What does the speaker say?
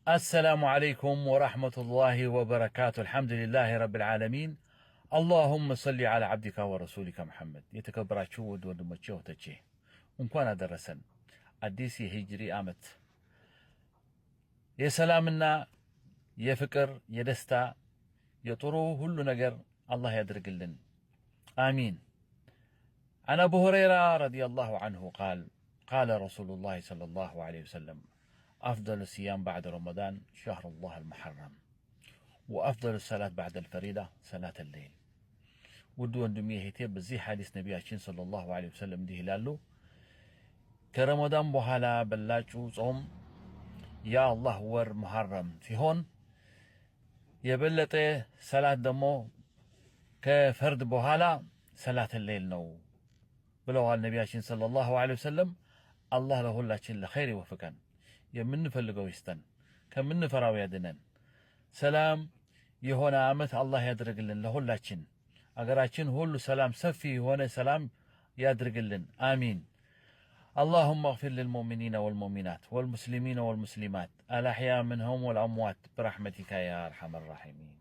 السلام عليكم ورحمة الله وبركاته። الحمد لله رب العالمين፣ اللهم صل على عبدك ورسولك محمد። የተከበራችሁ ውድ ወንድሞቼ እህቶቼ፣ እንኳን አደረሰን። አዲስ የሂጅሪ ዓመት የሰላምና የፍቅር፣ የደስታ፣ የጥሩ ሁሉ ነገር አላህ ያድርግልን። አሚን። عن أبو هريرة رضي الله عنه قال: قال رسول الله صلى الله عليه وسلم: أفضل الصيام بعد رمضان شهر الله المحرم، وأفضل الصلاة بعد الفريضة صلاة الليل። ውድ ወንድሜ እህቴ፣ በዚህ ሐዲስ ነቢያችን صلى الله عليه وسلم እንዲህ ይላሉ፦ ከረመዳን በኋላ በላጩ ጾም የአላህ ወር ሙሐረም ሲሆን የበለጠ ሰላት ደግሞ ከፈርድ በኋላ ሰላት ሌል ነው ብለዋል ነቢያችን صلى الله عليه وسلم። አላህ ለሁላችን ለኸይር ይወፍቀን፣ የምንፈልገው ይስጠን፣ ከምንፈራው ያድነን። ሰላም የሆነ ዓመት አላህ ያድርግልን ለሁላችን። አገራችን ሁሉ ሰላም፣ ሰፊ የሆነ ሰላም ያድርግልን። አሚን። اللهم اغفر للمؤمنين والمؤمنات والمسلمين والمسلمات الأحياء منهم والأموات برحمتك يا أرحم الراحمين።